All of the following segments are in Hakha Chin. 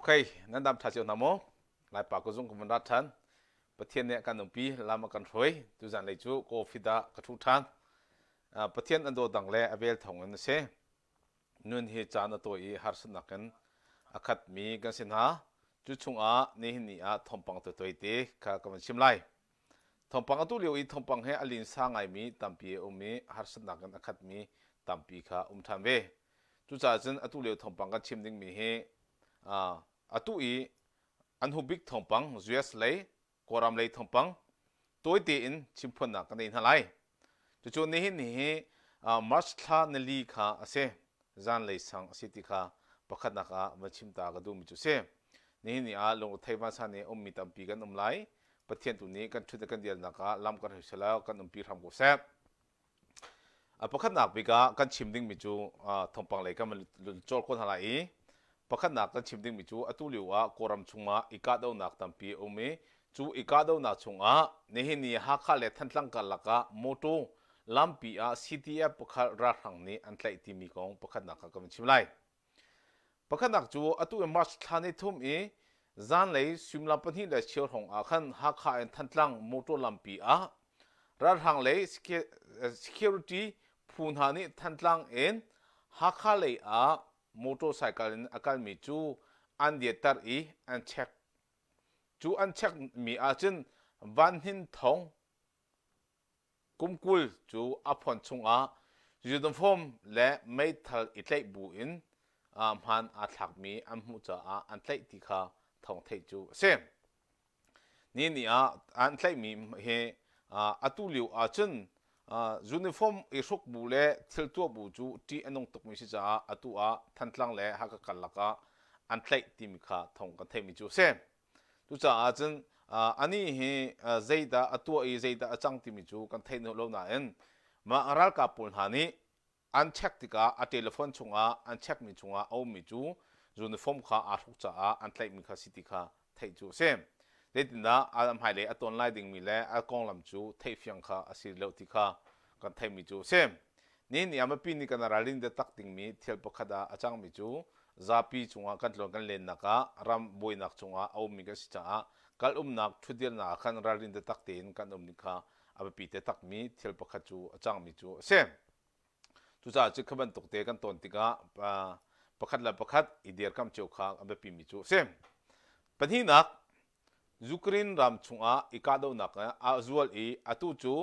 Okay, nan dam tha cio hna maw? Laipa ka zung ka vun rat than. Pathian nih a kan umpi, lam a kan hruai. Tuzan lei cu ka office ah ka thu than. Uh, Pathian an dawt dang le a vel thawng in a si. Nun hi caan a tawi i harsatnak in a khatmi kan si hna. Cu chungah nihin ni ah thawngpang tuai te kha ka van chim lai. Thawngpang atu lio i thawngpang he a linsa ngaimi tampi a um i harsatnak in a khatmi tampi kha um ṭhan ve. Cucaah cun atu lio thawngpang kan chim dingmi hi uh, atu i an hubik thawngpang US lei Kawlram lei thawngpang tawite in chimphuannak kan nei hna lai. Cucu nihin ni hi March thla nili kha a si. Zanlei sang a si ti kha pakhatnak ah van chim ta ka duhmi cu si. Nihin ni ah lungrethei vansan i ummi tampi kan um lai. Pathian tu nih kan ṭhut le kan dirnak ah lam kan hrui selaw kan umpi hram ko seh. A pakhatnak bik ah kan chim dingmi cu thawngpang lei kan van cawl ko hna lai i pakhatnak kan chim dingmi cu atu lio ah Kawlram chungah i kahdohnak tampi a um i cu i kahdohnak chungah nihin ni Hakha le Thantlang karlak ah mawṭaw lampi ah CDF pakhat ralhrang nih an tlaih timi kong pakhatnak ah kan van chim lai. Pakhatnak cu atu i March thla ni thum i zanlei suimilam pahnih le cheu hrawng ah khan Hakha in Thantlang motor lampi ah ralhrang lei security phu hna nih Thantlang in Hakha lei ah motorcycle in a kalmi cu an dirter i an check. Cu an checkmi ahcun Van Hnin Thawng Kum 20 cu a phone chungah uniform le meithal i tlaih bu in hmaan aa thlakmi an hmuh caah an tlaih ti kha thawng theih cu a si. Ni ni ah an tlaihmi hi atu lio ahcun uniform i hruk bu le thil tuah bu cu ṭih a nung tukmi si caah atu ah Thantlang le Hakha karlak ah an tlaih timi kha thawng kan theihmi cu a si. Cucaah cun anih hi zeidah a tuah i zeidah a cang timi cu kan theih lo nain mah ralkap pawl hna nih an check tikah a telephone chungah an checkmi chungah a ummi cu uniform kha aa hruk caah an tlaihmi kha si ti kha theih cu a si. Zeitindah a hmailei a ton lai dingmi le a konglam cu theihfiang kha a si lo ti kha kan theihmi cu a si. Nihin ni ah mipi nih kan ralrin taktak dingmi thil pakhat ah a cangmi cu zapi cungah kan tlawn kan lennak ah ram buainak cungah a ummi kan si caah kal umnak ṭhutdirnak ah khan ralrin taktak tein kan um ding kha a biapi taktakmi thil pakhat cu a cangmi cu a si. Cucaah cu kha bantuk te kan tawn tikah pakhat le pakhat i dirkamh cio kha a biapimi cu a si. Pahnihnak, Ukraine ram chungah i kahdohnak a zual i atu cu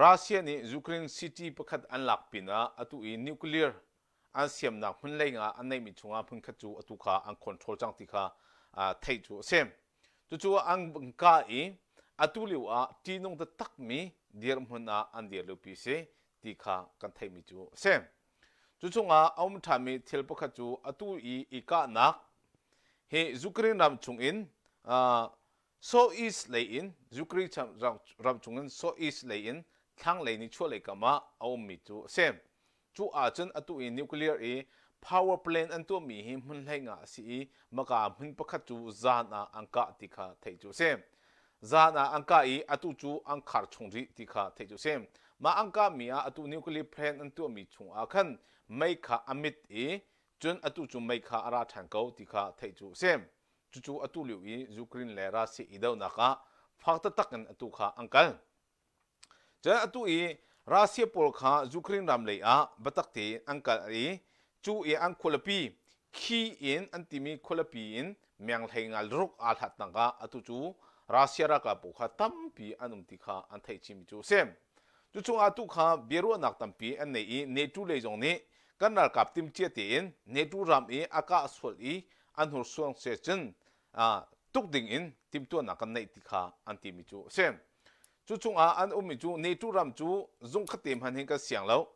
Russia nih Ukraine city pakhat an lak pinah atu i nuclear an siamnak hmun lei ah an neihmi chungah hmunkhat cu atu kha an control cang ti kha theih cu a si. Cucu an kah i atu lio ah ṭihnung taktakmi dirhmun ah an dir liopi si ti kha kan theihmi cu a si. Cu chungah a um ṭhanmi thil pakhat cu atu i i kahnak hi Ukraine ram chungin South East lei in Ukraine ram chungin South East lei in thlanglei nichuahlei kam ah a ummi cu a si. Cu ahcun atu i nuclear i power plant an tuahmi hi hmun hlei nga a si i maka hmun pakhat cu zan ah an kah ti kha theih cu a si. Zan ah an kah i atu cu an khar chung rih ti kha theih cu a si. Mah an kahmi ah atu nuclear plant an tuahmi chung ah khan mei kha a mit i cun atu cu mei kha a ra ṭhan ko ti kha theih cu a si. Cucu atu lio i Ukraine le Russia i dohnak ah fak taktak in atu kha an kal. Cun atu i Russia pawl kha Ukraine ram lei ah biatak tein an kal i cu i an khualipi Kyiv in an timi khualipi in meng hlei nga ruk aa hlatnak ah atu cu Russia ralkap pawl kha tampi an um ti kha an theih chinmi cu a si. Cu chungah atu kha biaruahnak tampi an nei i NATO lei zong nih kan ralkap timhcia tein NATO ram i a kah sual i an hnursuang se cun tuk ding in timhtuahnak kan neih ti kha an timi cu a si. Cu chungah an ummi cu NATO ram cu zung khat te hmanh hin kan siang lo.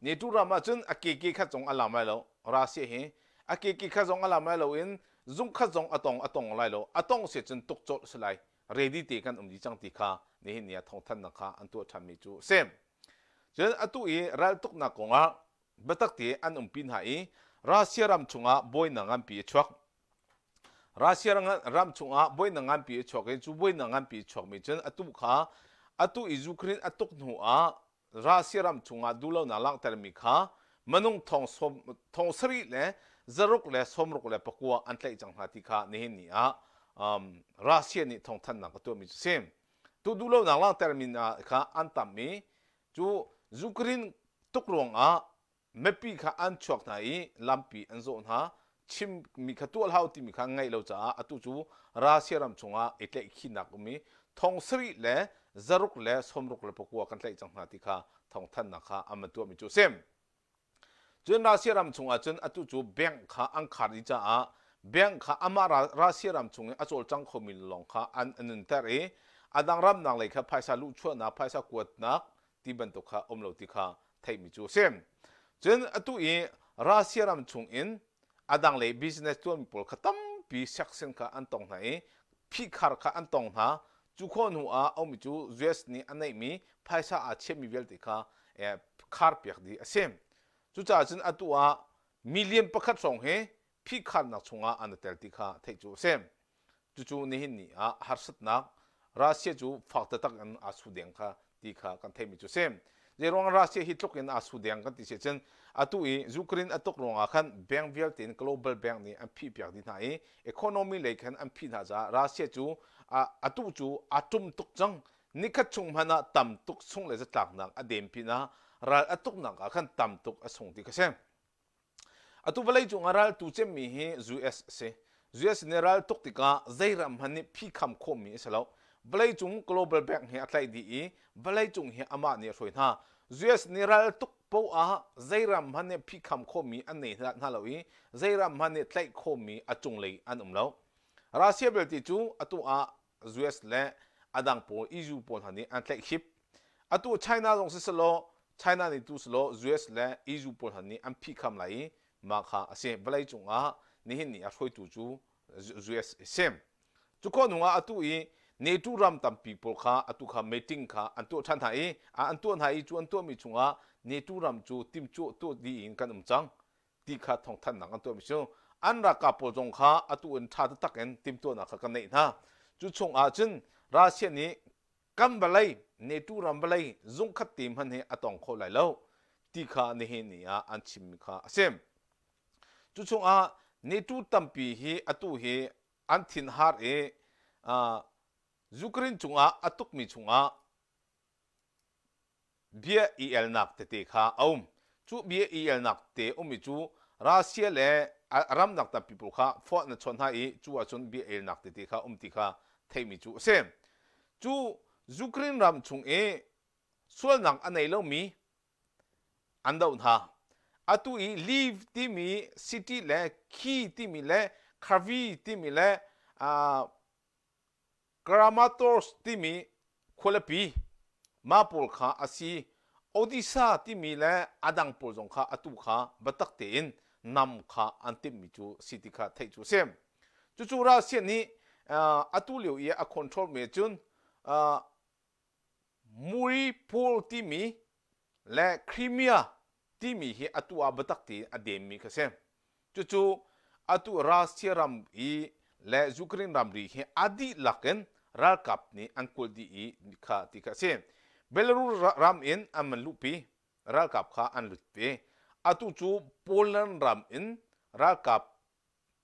NATO ram ah cun a keke khat zong a lam lai lo. Russia hi a keke khat zong a lam lai lo in zung khat zong a tong a tong lai lo. A tong se cun tuk colh si lai. Ready te kan um dih cang ti kha nihin ni ah thawngthanhnak kha an tuah ṭhanmi cu a si. Cun atu i raltuknak kongah biatak te an umpi hna i Russia ram chungah buainak nganpi a chuak. Russia ram chungah buainak nganpi a chuak i cu buainak nganpi a chuakmi cun atu kha atu i Ukraine a tuk hnu ah Russia ram chungah duhlonak langhtermi kha minung thong sawm thong sarih le 669 an tlaih cang hna ti kha nihin ni ah um, Russia nih thawngthanhnak a tuahmi cu si. Tu duhlonak langhtermi kha an tam i cu Ukraine tuk ruangah mipi kha an chuak hna i lampi an zawh hna chimmi kha tuah hlah timi kha ngaih lo caah atu cu Russia ram chungah i tlaihkhihnak um i thong sarih le zaruk le sawmruk le pakua kan tlaih cang hna ti kha thawngthanhnak kha an van tuahmi cu a si. Cun Russia ram chungah cun atu cu bank kha an khar dih caah bank kha amah Russia ram chung i a cawlcang khomi lawng kha an nunter i a dang ramnak lei kha phaisa luhchuahnak, phaisa kuatnak ti bantuk kha um lo ti kha theihmi cu a si. Cun atu i Russia ram chung in a dang lei business tuahmi pawl kha tampi section kha an tong hna i phihkhar kha an tong hna. Cu khawh hnu ah a ummi cu US nih a neihmi phaisa aa chiahmi vialte kha kharpiak dih a si. Cucaah cun atu ah million pakhat hrawng hi phihkharnak chungah an i tel ti kha theih cu a si. Cucu nihin ni ah harsatnak Russia cu fak taktak in aa su deng kha ti kha kan theihmi cu a si. Zeiruang Russia hi tluk in aa su deng kan ti si cun atu i Ukraine a tuk ruangah khan bank vialte in global bank nih an phihpiak dih hna i economy lei khan an phih hna caah Russia cu atu cu a tum tuk cang. Nikhat chung hmanh ah tam tuk sung le zatlaknak a den pinah ral a tuknak ah khan tam tuk a sung ti kha si. Atu vawleicung ah ral tu cemmi hi US a si. US nih ral tuk tikah zei ram hmanh nih phihkham khawhmi a si lo. Vawleicung global bank hi a tlaih dih i vawleicung hi amah nih a hruai hna. US nih ral tuk poah ah zei ram hmanh nih phihkham khawhmi an nei hna lo i zei ram hmanh nih tlaih khawhmi a cunglei an um lo. Russia belte cu atu ah US le a dang pawl EU pawl hna nih an tlaihkhip. Atu China zong si selaw China nih tu selaw US le EU pawl hna nih an phihkham lai i mah kha a si. Vawleicung ah nihin ni ah hruaitu cu US a si. Cu khawh hnu ah atu i NATO ram tampi pawl kha atu kha meeting kha an tuah ṭhan hna i an tuah hna i cu an tuahmi chungah NATO ram cu timhcuah tuah dih in kan um cang. ti kha thawngthanhnak an tuahmi cu an ralkap pawl zong kha atu in ṭha taktak in timhtuahnak kha kan neih hna. Cu chungah cun Russia nih kan vawlei NATO ram vawlei zungkhat te hmanh hi a tong kho lai lo ti kha nihin ni ah an chimmi kha a si. Cu chungah NATO tampi hi atu hi an thinhar i uh, Ukraine cungah a tukmi chungah bia i elnak tete kha a um. Cu bia i elnak te ummi cu Russia le ramdang tampi pawl kha phone na chawnh hna i cu ahcun bia elnak tete kha um ti kha theihmi cu a si. Cu Ukraine ram chung i sualnak a nei lomi an doh hna. Atu i Lviv timi city le Kyiv timi le Kharkiv timi le uh, Kramatorsk timi khualipi mah pawl kha a si. Odisha timi le a dang pawl zong kha atu kha biatak tein nam kha an timhmi cu a si ti kha theih cu a si. Cucu Russia nih atu lio i a control mi cun Mariupol timi le Crimea timi hi atu ah biatak tein a denmi kha si. Cucu atu Russia ram i le Ukraine ramri hi a dihlak in ralkap nih an kulh dih i kha ti kha a si. Belarus ram in an van luhpi, ralkap kha an lut ve. Atu cu Poland ram in ralkap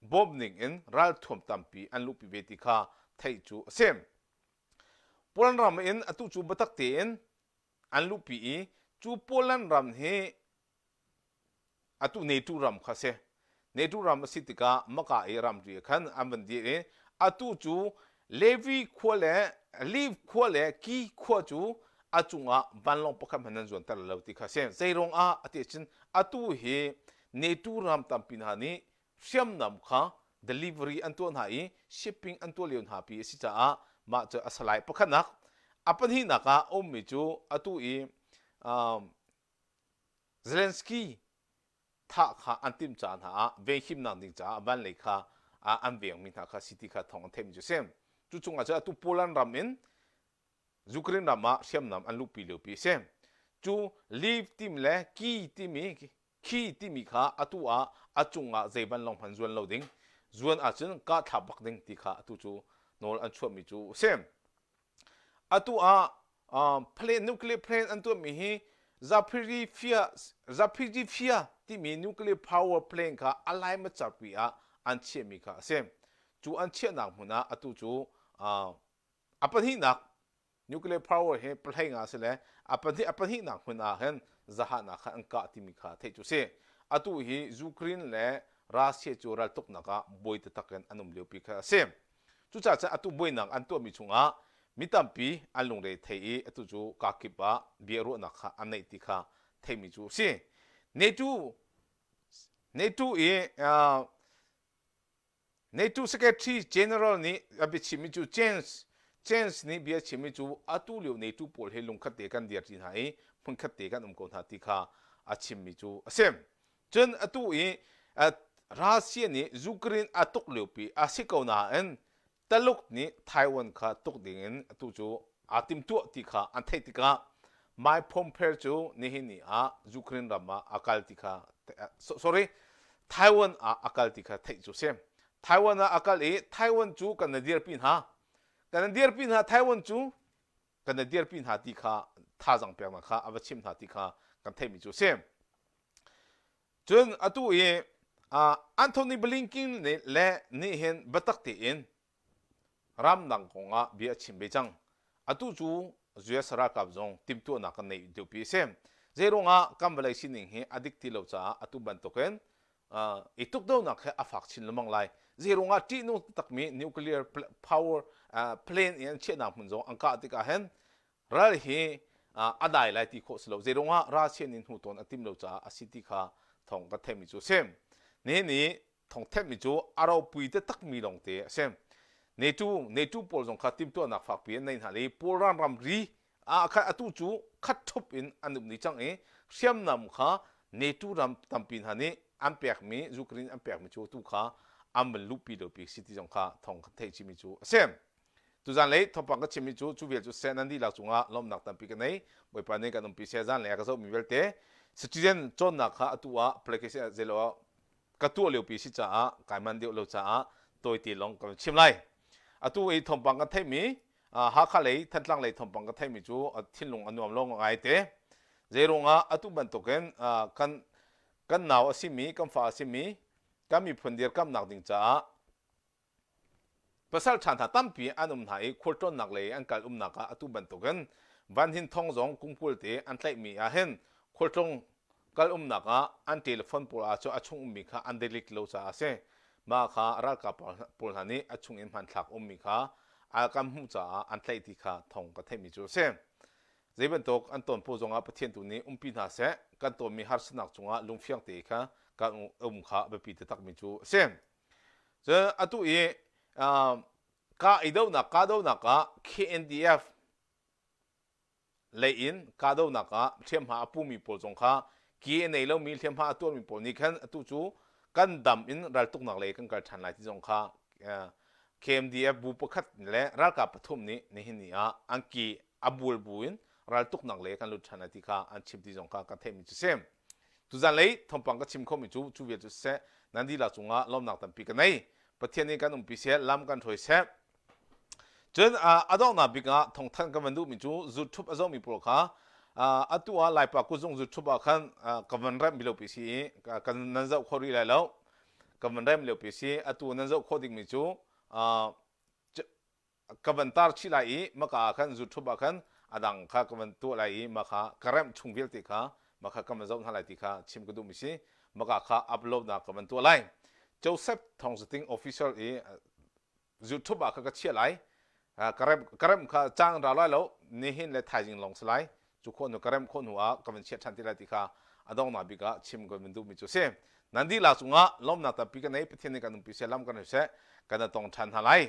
bawmh ning in ralthuam tampi an luhpi ve ti kha theih cu a si. Poland ram in atu cu biatak tein an luhpi i cu Poland ram hi atu NATO ram kha si. NATO ram a si tikah maka i ramri ah khan an van dir i atu cu Levi khua le Liv khua le Ki khua cu a cungah vanlawng pakhat hmanh nan zuanter lo ti kha si. Zeiruang ah a ti ahcun atu hi NATO ram tampi hna nih hriamnam kha delivery an tuah hna i shipping an tuah lio hna pi a si caah mah cu a si lai. Pakhatnak a pahnihnak ah a ummi cu atu i um, Zelensky thah kha an timh ca hna ah venhimnak ding caah van lei kha an vengmi hna kha si ti kha thawng an theihmi cu a si. Cu chungah cun atu Poland ram in Ukraine ram ah hriamnam an luhpi liopi a si. Cu Lviv timi le Kyiv timi khi timi kha atu ah a cungah zei vanlawng hmanh zuan lo ding zuan ahcun kah thlak bak ding ti kha atu cu nawl an chuahmi cu a si. Atu ah plane nuclear plane an tuahmi hi Zaporizhzhia Zaporizhzhia timi nuclear power plant kha a laimacarpi ah an chiahmi kha a si. Cu an chiahnak hmun ah atu cu a pahnihnak nuclear power hi pahlei nga si le a pahnih a pahnihnak hmun ah hin zahahnak kha an kah timi kha theih cu si. Atu hi Ukraine le Russia cu raltuknak ah buai taktak in an um liopi kha a si. Cucaah cun atu buainak an tuahmi chungah mi tampi an lungre thei i atu cu kakip ah bia ruahnak kha an neih ti kha theihmi cu a si. NATO NATO i uh, NATO Secretary General nih a biachimmi cu James James nih bia chimmi cu atu lio NATO pawl hi lungkhat te kan dir ṭi hna i hmunkhat te kan um ko hna ti kha a chimmi cu a si. Cun atu i Russia nih Ukraine a tuk liopi a si ko nain Taluk nih Taiwan kha tuk dingin atu cu aa timtuah ti kha an theih tikah Mike Pompeo cu nihin ni ah Ukraine ram ah a kal ti kha sorry Taiwan ah a kal ti kha theih cu si. Taiwan ah a kal i Taiwan cu kan na dirpi hna. Kan na dirpi hna Taiwan cu kan na dirpi hna ti kha thazaang peknak kha a va chimh hna ti kha kan theihmi cu a si. Cun atu i Anthony Blinken le nih hin biatak tein ramdang kongah bia a chim ve cang. Atu cu US ralkap zong timhtuahnak kan neih deuhpi a si. Zeiruangah kan vawlei sining hi a dik ti lo caah atu bantukin i tukdonak hi a fak chin lengmang lai. Zeiruangah ṭihnung takmi nuclear power plane i an chiahnak hmun zong an kah tikah hin ral hi a dai lai ti khawh si lo. Zeiruangah Russia nih hnu tawn a tim lo caah a si ti kha thawng kan theihmi cu a si. Nihin i thawng thenhmi cu a ropui taktakmi lawngte a si. NATO NATO pawl zong kha timhtuahnak fakpi an nei hna i Pawlram ramri ah khan atu cu khat ṭhup in an um dih cang i hriamnam kha NATO ram tampi hna nih an pekmi Ukraine an pekmi cu tu kha an van luhpi lopi si ti zong kha thawng kan theih chihmi cu a si. Tuzan lei thawngpang ka chimmi cu cu vial cu seh nan dihlak cungah lawmhnak tampi ka nei. Bawipa nih kan umpi seh zan lei a ka zohmi vialte citizen cawnnak kha atu ah application zeilo ah ka tuah liopi si caah kai man deuh lo caah tawite lawng ka chim lai. Atu i thawngpang kan theihmi Hakha lei Thantlang lei thawngpang ka theihmi cu thinlung a nuam lo ngai te. Zeiruangah atu bantukin kan kan nau a simi kan fa a simi kan miphun dirkamnak ding caah Pasal ṭha hna tampi an um hna i khualtlawnnak lei an kal umnak ah atu bantukin Van Hin Thawng zong kum 20 te an tlaihmi ah hin khualtlung kal umnak ah an telephone pawl ah cu a chung ummi kha an delete lo caah a si. Mah kha ralkap pawl hna nih a chung in hmanthlak ummi kha a kan hmuh caah an tlaih ti kha thawng ka theihmi cu a si. Zei bantuk an ton paoh zongah Pathian tu nih umpi hna seh, kan tonmi harsatnak cungah lungfiang te kha kan um kha biapi taktakmi cu a si. Cun atu i kah i dohnak kahdohnak ah KNDF lei in kahdohnak ah hriamhma a pumi pawl zong kha ke a nei lomi hliamhma a tuarmi pawl nih khan atu cu kan dam in raltuknak lei kan kal ṭhan lai ti zong kha KMDF bu pakhat le ralkap pathum nih nihin ni ah an ke a bual bu in raltuknak lei kan lut ṭhan lai ti kha an chim ti zong kha kan theihmi cu si. Tuzan lei thawngpang ka chim khomi cu cu vial cu siseh nan dihlak cungah lawmnak tampi ka nei. Pathian nih kan umpi seh, lam kan hruai seh. Cun a donghnak bik ah thawngthanh kan van duhmi cu zutṭhup a zohmi pawl kha atu ah Laipa kutzung zutṭhup ah khan ka van remh liopi si i kan nan zoh khawh rih lai lo. Ka van remh liopi si atu nan zoh khawh dingmi cu ka van tar chih lai i maka ah khan zutṭhup ah khan a dang kha ka van tuah lai i mah kha ka remh chung vialte kha mah kha ka van zoh hna lai ti kha chim ka duhmi si maka kha upload nak ka van tuah lai Joseph Thawng Zating official i zutṭhup ah kha ka chiah lai ka remh ka remh kha caan ra lai lo nihin le thaizing lawng si lai cu khawh hnu ka remh khawh hnu ah ka van chiah ṭhan ti lai ti kha a donghnak bik ah chim ka van duhmi cu si nan dihlak cungah lawmnak tampi ka nei Pathian nih kan umpi seh lam kan hruai seh kan tong ṭhan hna lai.